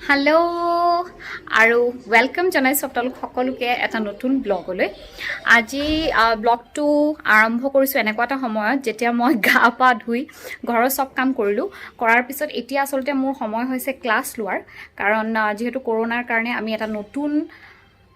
Hello' আৰু welcome জনাইছোঁ আপোনালোক সকলোকে এটা নতুন ব্লগলৈ। আজি ব্লগটো আৰম্ভ কৰিছোঁ এনেকুৱা এটা সময়ত যেতিয়া মই গা পা ধুই ঘৰৰ চব কাম কৰিলোঁ। কৰাৰ পিছত এতিয়া আচলতে মোৰ সময় হৈছে ক্লাছ লোৱাৰ। কাৰণ যিহেতু কৰোণাৰ কাৰণে আমি এটা নতুন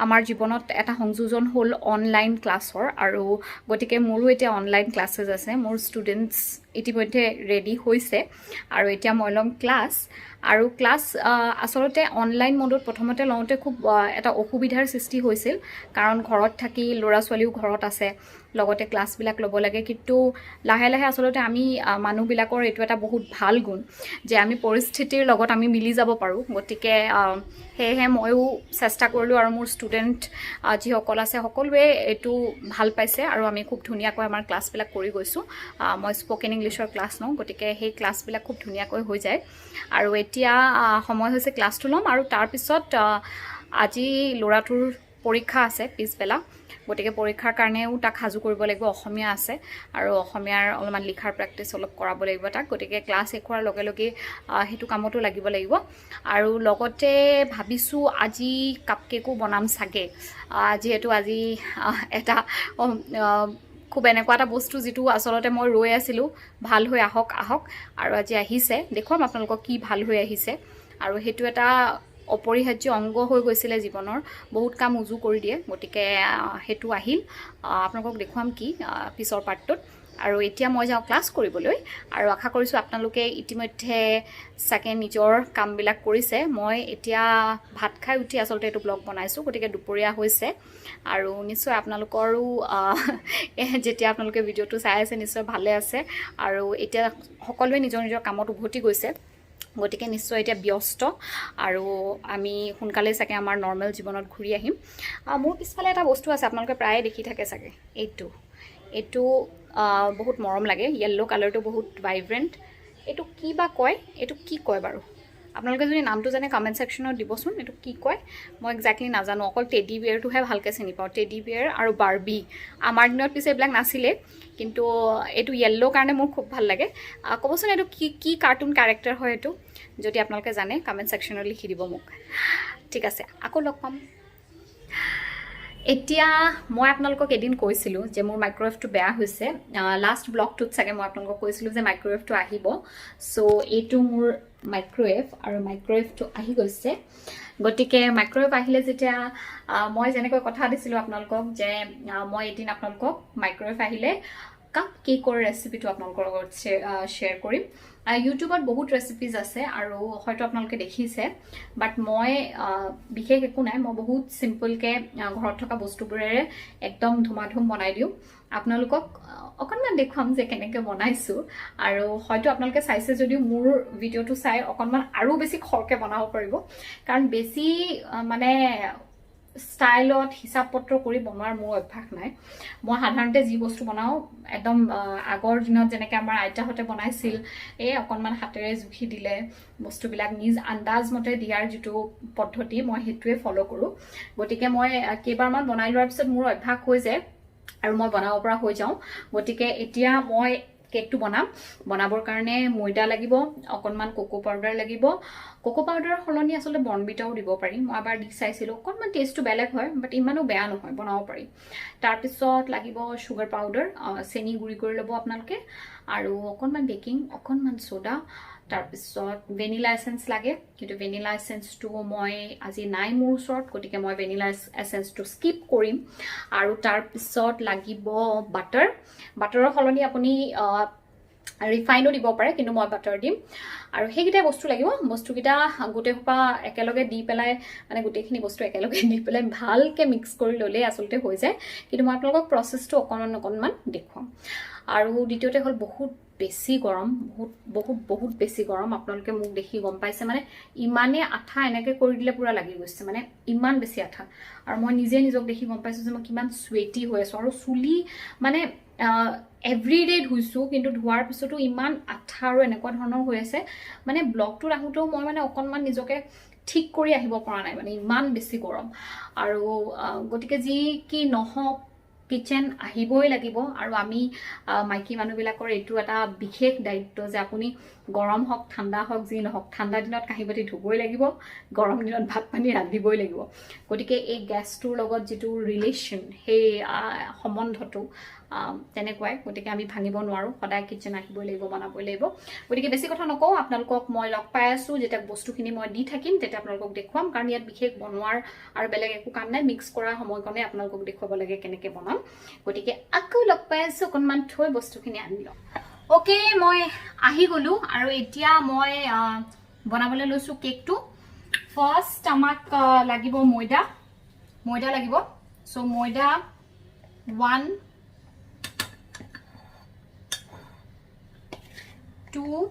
আমাৰ জীৱনত এটা সংযোজন হ'ল অনলাইন ক্লাছৰ আৰু গতিকে মোৰো এতিয়া অনলাইন ক্লাছেছ আছে। মোৰ ষ্টুডেণ্টছ ইতিমধ্যে ৰেডি হৈছে আৰু এতিয়া মই ল'ম ক্লাছ। আৰু ক্লাছ আচলতে অনলাইন মোডত প্ৰথমতে লওঁতে খুব এটা অসুবিধাৰ সৃষ্টি হৈছিল, কাৰণ ঘৰত থাকি ল'ৰা ছোৱালীও ঘৰত আছে, লগতে ক্লাছবিলাক ল'ব লাগে। কিন্তু লাহে লাহে আচলতে আমি মানুহবিলাকৰ এইটো এটা বহুত ভাল গুণ যে আমি পৰিস্থিতিৰ লগত আমি মিলি যাব পাৰোঁ। গতিকে সেয়েহে ময়ো চেষ্টা কৰিলোঁ আৰু মোৰ ষ্টুডেণ্ট যিসকল আছে সকলোৱে এইটো ভাল পাইছে আৰু আমি খুব ধুনীয়াকৈ আমাৰ ক্লাছবিলাক কৰি গৈছোঁ। মই স্প'কেন ইংলিছৰ ক্লাছ লওঁ, গতিকে সেই ক্লাছবিলাক খুব ধুনীয়াকৈ হৈ যায়। আৰু এতিয়া সময় হৈছে ক্লাছটো ল'ম আৰু তাৰপিছত আজি ল'ৰাটোৰ পৰীক্ষা আছে পিছবেলা। গতিকে পৰীক্ষাৰ কাৰণেও তাক সাজু কৰিব লাগিব। অসমীয়া আছে আৰু অসমীয়াৰ অলপমান লিখাৰ প্ৰেক্টিচ অলপ কৰাব লাগিব তাক। গতিকে ক্লাছ শেষ হোৱাৰ লগে লগে সেইটো কামতো লাগিব লাগিব। আৰু লগতে ভাবিছোঁ আজি কাপ কেকো বনাম চাগে, যিহেতু আজি এটা খুব এনেকুৱা এটা বস্তু যিটো আচলতে মই ৰৈ আছিলোঁ ভাল হৈ আহক আহক আৰু আজি আহিছে। দেখুৱাম আপোনালোকক কি ভাল হৈ আহিছে। আৰু সেইটো এটা অপৰিহাৰ্য অংগ হৈ গৈছিলে জীৱনৰ, বহুত কাম উজু কৰি দিয়ে। গতিকে সেইটো আহিল, আপোনালোকক দেখুৱাম কি পিছৰ পাৰ্টটোত। আৰু এতিয়া মই যাওঁ ক্লাছ কৰিবলৈ। আৰু আশা কৰিছোঁ আপোনালোকে ইতিমধ্যে চাগে নিজৰ কামবিলাক কৰিছে। মই এতিয়া ভাত খাই উঠি আচলতে এইটো ব্লগ বনাইছোঁ, গতিকে দুপৰীয়া হৈছে। আৰু নিশ্চয় আপোনালোকৰো যেতিয়া আপোনালোকে ভিডিঅ'টো চাই আছে নিশ্চয় ভালে আছে। আৰু এতিয়া সকলোৱে নিজৰ নিজৰ কামত উভতি গৈছে, গতিকে নিশ্চয় এতিয়া ব্যস্ত আৰু আমি সোনকালেই চাগে আমাৰ নৰ্মেল জীৱনত ঘূৰি আহিম। মোৰ পিছফালে এটা বস্তু আছে, আপোনালোকে প্ৰায়ে দেখি থাকে চাগে। এইটো বহুত মৰম লাগে। য়েল্ল' কালাৰটো বহুত ভাইব্ৰেণ্ট। এইটো কি বা কয়? এইটো কি কয় বাৰু? আপোনালোকে যদি নামটো জানে কমেণ্ট ছেকশ্যনত দিবচোন, এইটো কি কয়। মই একজেক্টলি নাজানো, অকল টেডি বিয়েৰটোহে ভালকৈ চিনি পাওঁ, টেডি বিয়েৰ আৰু বাৰ্বি। আমাৰ দিনত পিছে এইবিলাক নাছিলে, কিন্তু এইটো য়েল্ল' কাৰণে মোৰ খুব ভাল লাগে। ক'বচোন এইটো কি কি কাৰ্টুন কেৰেক্টাৰ হয় এইটো? যদি আপোনালোকে জানে কমেণ্ট ছেকশ্যনত লিখি দিব মোক। ঠিক আছে, আকৌ লগ পাম। এতিয়া মই আপোনালোকক এদিন কৈছিলোঁ যে মোৰ মাইক্ৰ'ৱেভটো বেয়া হৈছে। লাষ্ট ব্লগটোত চাগে মই আপোনালোকক কৈছিলোঁ যে মাইক্ৰ'ৱেভটো আহিব। চ' এইটো মোৰ মাইক্ৰ'ৱেভ আৰু মাইক্ৰ'ৱেভটো আহি গৈছে। গতিকে মাইক্ৰ'ৱেভ আহিলে যেতিয়া মই যেনেকৈ কথা দিছিলোঁ আপোনালোকক যে মই এদিন আপোনালোকক মাইক্ৰ'ৱেভ আহিলে কাপ কেকৰ ৰেচিপিটো আপোনালোকৰ লগত শ্বেয়াৰ কৰিম। ইউটিউবত বহুত ৰেচিপিজ আছে আৰু হয়তো আপোনালোকে দেখিছে, বাট মই বিশেষ একো নাই, মই বহুত চিম্পলকৈ ঘৰত থকা বস্তুবোৰেৰে একদম ধুমাধুম বনাই দিওঁ। আপোনালোকক অকণমান দেখুৱাম যে কেনেকৈ বনাইছোঁ। আৰু হয়তো আপোনালোকে চাইছে যদিও মোৰ ভিডিঅ'টো চাই অকণমান আৰু বেছি খৰকৈ বনাব পাৰিব, কাৰণ বেছি মানে ষ্টাইলত হিচাপ পত্ৰ কৰি বনোৱাৰ মোৰ অভ্যাস নাই। মই সাধাৰণতে যি বস্তু বনাওঁ একদম আগৰ দিনত যেনেকৈ আমাৰ আইতাহঁতে বনাইছিল, এই অকণমান হাতেৰে জুখি দিলে বস্তুবিলাক নিজ আন্দাজ মতে দিয়াৰ যিটো পদ্ধতি, মই সেইটোৱে ফ'ল' কৰোঁ। গতিকে মই কেইবাৰমান বনাই লোৱাৰ পিছত মোৰ অভ্যাস হৈ যায় আৰু মই বনাব পৰা হৈ যাওঁ। গতিকে এতিয়া মই কেকটো বনাম। বনাবৰ কাৰণে ময়দা লাগিব, অকণমান কোকো পাউডাৰ লাগিব। কোকো পাউডাৰৰ সলনি আচলতে বৰ্ণভিটাও দিব পাৰি। মই এবাৰ দি চাইছিলোঁ, অকণমান টেষ্টটো বেলেগ হয়, বাট ইমানো বেয়া নহয়, বনাব পাৰি। তাৰপিছত লাগিব চুগাৰ পাউডাৰ, চেনি গুড়ি কৰি ল'ব আপোনালোকে, আৰু অকণমান বেকিং, অকণমান চ'ডা। তাৰপিছত ভেনিলা এচেঞ্চ লাগে, কিন্তু ভেনিলা এচেঞ্চটো মই আজি নাই মোৰ ওচৰত, গতিকে মই ভেনিলা এচেঞ্চটো স্কিপ কৰিম। আৰু তাৰপিছত লাগিব বাটাৰ। বাটাৰৰ সলনি আপুনি ৰিফাইনো দিব পাৰে, কিন্তু মই বাটাৰ দিম। আৰু সেইকেইটাই বস্তু লাগিব। বস্তুকেইটা গোটেইসোপা একেলগে দি পেলাই, মানে গোটেইখিনি বস্তু একেলগে দি পেলাই ভালকৈ মিক্স কৰি ল'লেই আচলতে হৈ যায়। কিন্তু মই আপোনালোকক প্ৰচেছটো অকণমান অকণমান দেখুৱাম। আৰু দ্বিতীয়তে হ'ল বহুত বেছি গৰম, বহুত বহুত বহুত বেছি গৰম। আপোনালোকে মোক দেখি গম পাইছে, মানে ইমানেই আঠা, এনেকৈ কৰি দিলে পূৰা লাগি গৈছে, মানে ইমান বেছি আঠা। আৰু মই নিজে নিজক দেখি গম পাইছোঁ যে মই কিমান চুৱেটি হৈ আছোঁ। আৰু চুলি মানে এভৰিডে ধুইছোঁ, কিন্তু ধোৱাৰ পিছতো ইমান আঠা আৰু এনেকুৱা ধৰণৰ হৈ আছে। মানে ব্লগটোত আহোঁতেও মই মানে অকণমান নিজকে ঠিক কৰি আহিব পৰা নাই, মানে ইমান বেছি গৰম। আৰু গতিকে যি কি নহওক কিটচেন আহিবই লাগিব। আৰু আমি মাইকী মানুহবিলাকৰ এইটো এটা বিশেষ দায়িত্ব যে আপুনি গৰম হওক, ঠাণ্ডা হওক, যি নহওক, ঠাণ্ডা দিনত কাঁহী বাতি ধুবই লাগিব, গৰম দিনত ভাত পানী ৰান্ধিবই লাগিব। গতিকে এই গেছটোৰ লগত যিটো ৰিলেশ্যন, সেই সম্বন্ধটো তেনেকুৱাই। গতিকে আমি ভাঙিব নোৱাৰোঁ, সদায় কিটচেন আহিবই লাগিব, বনাবই লাগিব। গতিকে বেছি কথা নকওঁ, আপোনালোকক মই লগ পাই আছোঁ। যেতিয়া বস্তুখিনি মই দি থাকিম তেতিয়া আপোনালোকক দেখুৱাম, কাৰণ ইয়াত বিশেষ বনোৱাৰ আৰু বেলেগ একো কাম নাই। মিক্স কৰা সময়কণে আপোনালোকক দেখুৱাব লাগে কেনেকৈ বনাম। গতিকে আকৌ লগ পাই আছোঁ, অকণমান থৈ বস্তুখিনি আনি লওঁ। অ'কে, মই আহি গ'লোঁ আৰু এতিয়া মই বনাবলৈ লৈছোঁ কেকটো। ফাৰ্ষ্ট আমাক লাগিব ময়দা, ময়দা লাগিব। চ' ময়দা 1, 2,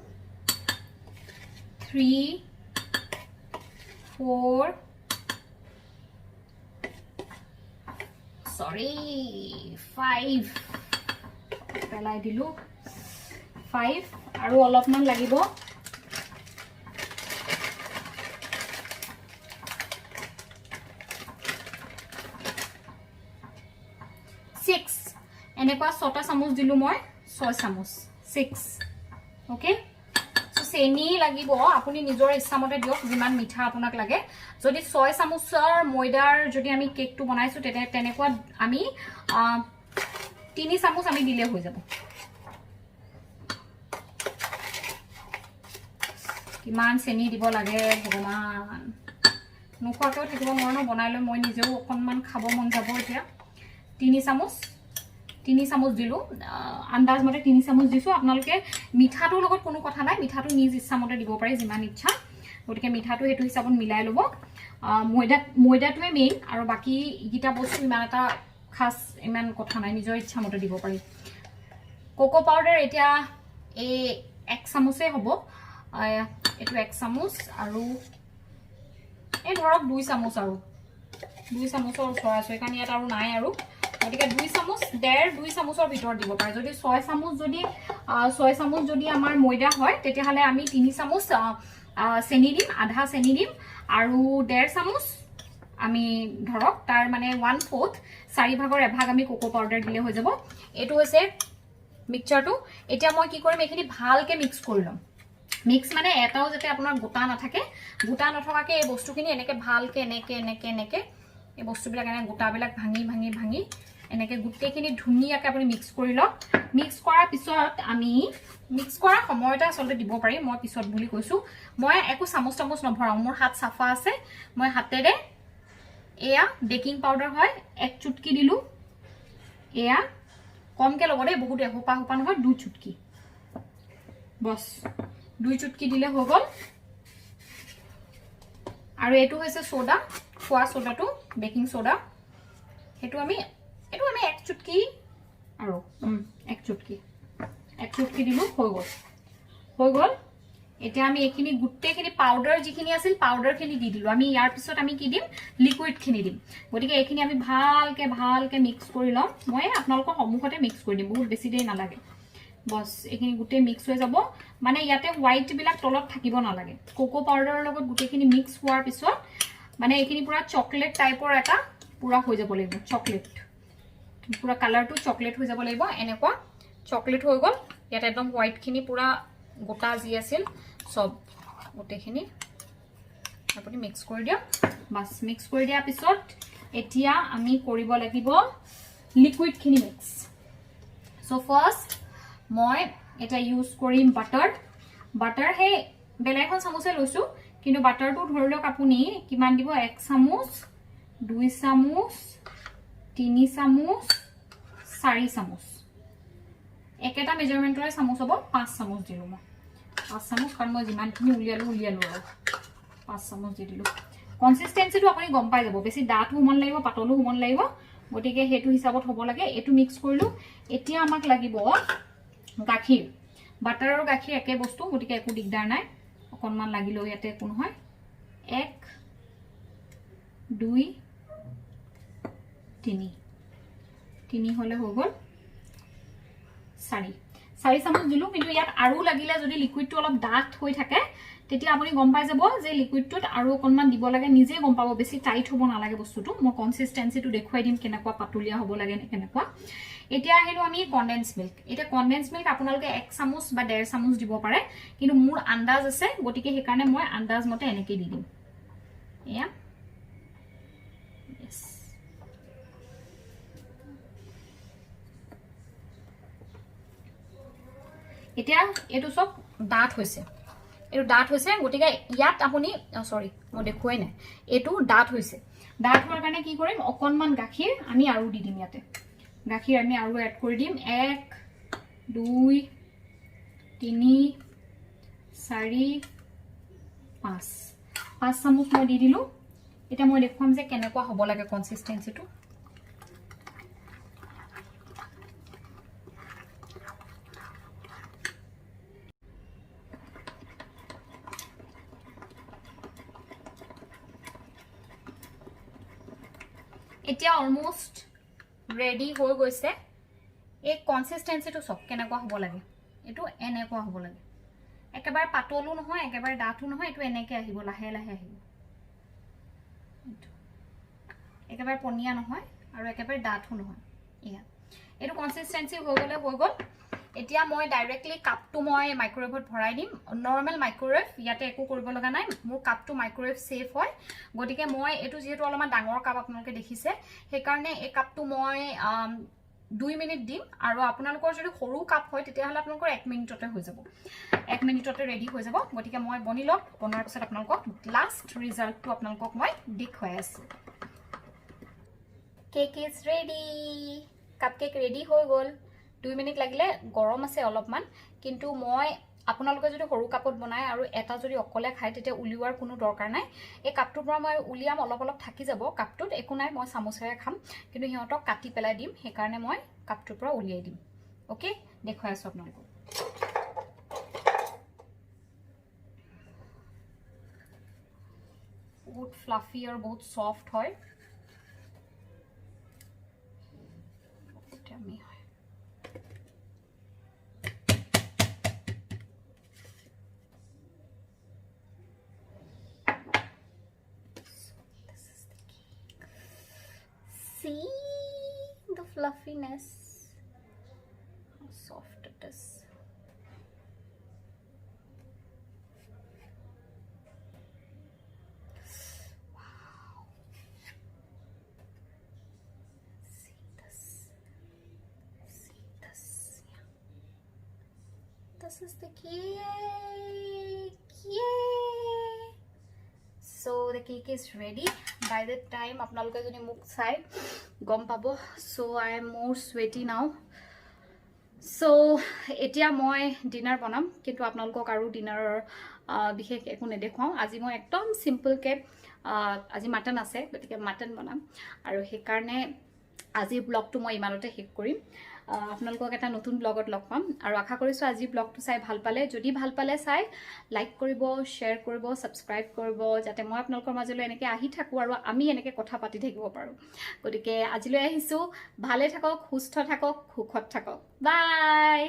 3, 4, sorry, 5 পেলাই দিলোঁ, 5 আৰু অলপমান লাগিব। 6, এনেকুৱা 6টা চামুচ দিলোঁ মই, 6 চামুচ, 6। অ'কে, চ' চেনি লাগিব, আপুনি নিজৰ ইচ্ছামতে দিয়ক, যিমান মিঠা আপোনাক লাগে। যদি 6 চামুচৰ ময়দাৰ যদি আমি কেকটো বনাইছোঁ, তেতিয়া তেনেকুৱা আমি 3 চামুচ আমি দিলে হৈ যাব। কিমান চেনি দিব লাগে ভগৱান, নোখোৱাকৈও থাকিব নোৱাৰোঁ ন, বনাই লৈ মই নিজেও অকণমান খাব মন যাব। এতিয়া 3 চামুচ দিলোঁ, আন্দাজমতে 3 চামুচ দিছোঁ। আপোনালোকে মিঠাটোৰ লগত কোনো কথা নাই, মিঠাটো নিজ ইচ্ছামতে দিব পাৰে যিমান ইচ্ছা। গতিকে মিঠাটো সেইটো হিচাপত মিলাই ল'ব। ময়দাটোৱে মেইন, আৰু বাকী এইকেইটা বস্তু ইমান এটা খাচ ইমান কথা নাই, নিজৰ ইচ্ছামতে দিব পাৰি। কোকো পাউডাৰ এতিয়া এই 1 চামুচেই হ'ব, এইটো 1 চামুচ আৰু এই ধৰক 2 চামুচ, আৰু 2 চামুচৰ ওচৰা ওচৰি, কাৰণ ইয়াত আৰু নাই আৰু। গতিকে 2 চামুচ, ডেৰ দুই চামুচৰ ভিতৰত দিব পাৰে। যদি 6 চামুচ যদি, 6 চামুচ যদি আমাৰ ময়দা হয়, তেতিয়াহ'লে আমি 3 চামুচ চেনি দিম, আধা চেনি দিম, আৰু ডেৰ চামুচ আমি ধৰক তাৰ মানে 1/4, 4 ভাগৰ এভাগ আমি কোকো পাউডাৰ দিলে হৈ যাব। এইটো হৈছে মিক্সাৰটো। এতিয়া মই কি কৰিম, এইখিনি ভালকে মিক্স কৰি ল'ম। মিক্স মানে এটাও যাতে আপোনাৰ গোটা নাথাকে, গোটা নথকাকে এই বস্তুখিনি এনেকে ভালকে এনেকে এনেকে এনেকে এই বস্তুবিলাক এনেকে গোটাবিলাক ভাঙি ভাঙি ভাঙি এনেকে গোটেইখিনি ধুনীয়াকে আপুনি মিক্স কৰি লওক। মিক্স কৰাৰ পিছত আমি মিক্স কৰাৰ সময়তে আচলতে দিব পাৰি, মই পিছত বুলি কৈছোঁ। মই একো চামুচ তামুচ নভৰাওঁ, মোৰ হাত চাফা আছে, মই হাতেৰে এয়া বেকিং পাউডাৰ হয় 1 চুটকি দিলোঁ, এয়া কমকে ল'ব দেই, বহুত এসোপা সোপা নহয়, 2 চুটকি বছ, 2 চুটকি দিলে হৈ গ'ল। আৰু এইটো হৈছে চ'ডা, খোৱা চ'ডাটো, বেকিং চ'ডা, এইটো আমি 1 চুটকি আৰু, 1 চুটকি, 1 চুটকি দিলোঁ, হৈ গ'ল, হৈ গ'ল। এতিয়া আমি এইখিনি গোটেইখিনি পাউডাৰ যিখিনি আছিল পাউডাৰখিনি দি দিলোঁ। আমি ইয়াৰ পিছত আমি কি দিম, লিকুইডখিনি দিম। গতিকে এইখিনি আমি ভালকে ভালকে মিক্স কৰি ল'ম। মই আপোনালোকৰ সন্মুখতে মিক্স কৰি দিম, বহুত বেছি দেৰি নালাগে। বছ এইখিনি গোটেই মিক্স হৈ যাব। মানে ইয়াতে হোৱাইটবিলাক তলত থাকিব নালাগে। কোকো পাউডাৰৰ লগত গোটেইখিনি মিক্স হোৱাৰ পিছত মানে এইখিনি পূৰা চকলেট টাইপৰ এটা পূৰা হৈ যাব লাগিব, চকলেট পূৰা কালাৰটো চকলেট হৈ যাব লাগিব। এনেকুৱা চকলেট হৈ গ'ল। ইয়াত একদম হোৱাইটখিনি পূৰা গোটা যি আছিল চব গোটেইখিনি আপুনি মিক্স কৰি দিয়ক। বাছ মিক্স কৰি দিয়াৰ পিছত এতিয়া আমি কৰিব লাগিব লিকুইডখিনি মিক্স। চ' ফাৰ্ষ্ট মই এতিয়া ইউজ কৰিম বাটাৰ। বাটাৰ সেই বেলেগ এখন চামুচে লৈছোঁ, কিন্তু বাটাৰটো ধৰি লওক আপুনি কিমান দিব, 1 চামুচ, 2 চামুচ, 3 চামুচ, 4 চামুচ, একেটা মেজাৰমেণ্টৰে চামুচ হ'ব। 5 চামুচ দিলোঁ মই, 5 চামুচ, কাৰণ মই যিমানখিনি উলিয়ালোঁ উলিয়ালোঁ আৰু 5 চামুচ দি দিলোঁ। কনচিষ্টেঞ্চিটো আপুনি গম পাই যাব, বেছি ডাঠো হ'ব নালাগিব, পাতলো হ'ব নালাগিব, গতিকে সেইটো হিচাপত হ'ব লাগে। এইটো মিক্স কৰিলোঁ। এতিয়া আমাক লাগিব গাখীৰ। বাটাৰ আৰু গাখীৰ একে বস্তু, গতিকে একো দিগদাৰ নাই, অকণমান লাগিলেও ইয়াতে একো নহয়। 1, 2, 3, 3 হ'লে হৈ গ'ল। 4 চামুচ দিলোঁ, কিন্তু ইয়াত আৰু লাগিলে যদি লিকুইডটো অলপ ডাঠ হৈ থাকে তেতিয়া আপুনি গম পাই যাব যে লিকুইডটোত আৰু অকণমান দিব লাগে। নিজে গম পাব, বেছি টাইট হ'ব নালাগে বস্তুটো। মই কনচিষ্টেঞ্চিটো দেখুৱাই দিম, কেনেকুৱা পাতলীয়া হ'ব লাগে নে কেনেকুৱা। এতিয়া আহিলোঁ আমি কণ্ডেন্স মিল্ক। এতিয়া কণ্ডেন্স মিল্ক আপোনালোকে 1 চামুচ বা 1.5 চামুচ দিব পাৰে, কিন্তু মোৰ আন্দাজ আছে, গতিকে সেইকাৰণে মই আন্দাজ মতে এনেকেই দি দিম। এয়া, য়েছ। এতিয়া এইটো চব ডাঠ হৈছে, এইটো ডাঠ হৈছে। গতিকে ইয়াত আপুনি, চৰি, মই দেখুৱাই নাই, এইটো ডাঠ হৈছে। ডাঠ হোৱাৰ কাৰণে কি কৰিম? অকণমান গাখীৰ আমি আৰু দি দিম ইয়াতে। গাখীৰ আমি আৰু এড কৰি দিম। এক, দুই, তিনি, চাৰি, পাঁচ, 5 চামুচ মই দি দিলোঁ। এতিয়া মই দেখুৱাম যে কেনেকুৱা হ'ব লাগে কনচিষ্টেঞ্চিটো। এতিয়া অলমষ্ট ৰেডি হৈ গৈছে। এই কনচিষ্টেঞ্চিটো চাওক কেনেকুৱা হ'ব লাগে। এইটো এনেকুৱা হ'ব লাগে, একেবাৰে পাতলো নহয়, একেবাৰে ডাঠো নহয়। এইটো এনেকৈ আহিব, লাহে লাহে আহিব। এইটো একেবাৰে পনীয়া নহয় আৰু একেবাৰে ডাঠো নহয়। এয়া, এইটো কনচিষ্টেঞ্চি হৈ গ'লে হৈ গ'ল। এতিয়া মই ডাইৰেক্টলি কাপটো মই মাইক্ৰ'ৱেভত ভৰাই দিম। নৰ্মেল মাইক্ৰ'ৱেভ, ইয়াতে একো কৰিব লগা নাই। মোৰ কাপটো মাইক্ৰ'ৱেভ ছেফ হয়, গতিকে মই এইটো যিহেতু অলপমান ডাঙৰ কাপ আপোনালোকে দেখিছে, সেইকাৰণে এই কাপটো মই 2 মিনিট দিম। আৰু আপোনালোকৰ যদি সৰু কাপ হয়, তেতিয়াহ'লে আপোনালোকৰ 1 মিনিটতে হৈ যাব, 1 মিনিটতে ৰেডি হৈ যাব। গতিকে মই বনি লওক, বনোৱাৰ পিছত আপোনালোকক লাষ্ট ৰিজাল্টটো আপোনালোকক মই দেখুৱাই আছোঁ। Cake is ready, cup cake ready হৈ গ'ল। 2 মিনিট লাগিলে, গৰম আছে অলপমান। কিন্তু মই আপোনালোকে যদি সৰু কাপত বনায় আৰু এটা যদি অকলে খায়, তেতিয়া উলিওৱাৰ কোনো দৰকাৰ নাই। এই কাপটোৰ পৰা মই উলিয়াম, অলপ অলপ থাকি যাব কাপটোত, একো নাই, মই চামুচেৰে খাম। কিন্তু সিহঁতক কাটি পেলাই দিম, সেইকাৰণে মই কাপটোৰ পৰা উলিয়াই দিম। অ'কে, দেখুৱাই আছোঁ আপোনালোকক। বহুত ফ্লাফি আৰু বহুত ছফ্ট হয়, বহুত yummy হয়। So this is the cake. See the fluffiness, how soft it is. Wow. See this. See this. Yeah. This is the cake. Yay! So the cake is ready. By the time আপোনালোকে যদি মোক চাই গম পাব, so I am more sweaty now. So এতিয়া মই dinner বনাম, কিন্তু আপোনালোকক আৰু ডিনাৰৰ বিশেষ একো নেদেখুৱাওঁ। আজি মই একদম চিম্পলকৈ, আজি মাটন আছে, গতিকে মাটন বনাম আৰু সেইকাৰণে আজিৰ ব্লগটো মই ইমানতে শেষ কৰিম। আপোনালোকক এটা নতুন ব্লগত লগ পাম আৰু আশা কৰিছোঁ আজিৰ ব্লগটো চাই ভাল পালে। যদি ভাল পালে চাই, লাইক কৰিব, শ্বেয়াৰ কৰিব, ছাবস্ক্ৰাইব কৰিব, যাতে মই আপোনালোকৰ মাজলৈ এনেকৈ আহি থাকোঁ আৰু আমি এনেকৈ কথা পাতি থাকিব পাৰোঁ। গতিকে আজিলৈ আহিছোঁ। ভালে থাকক, সুস্থ থাকক, সুখত থাকক। বাই।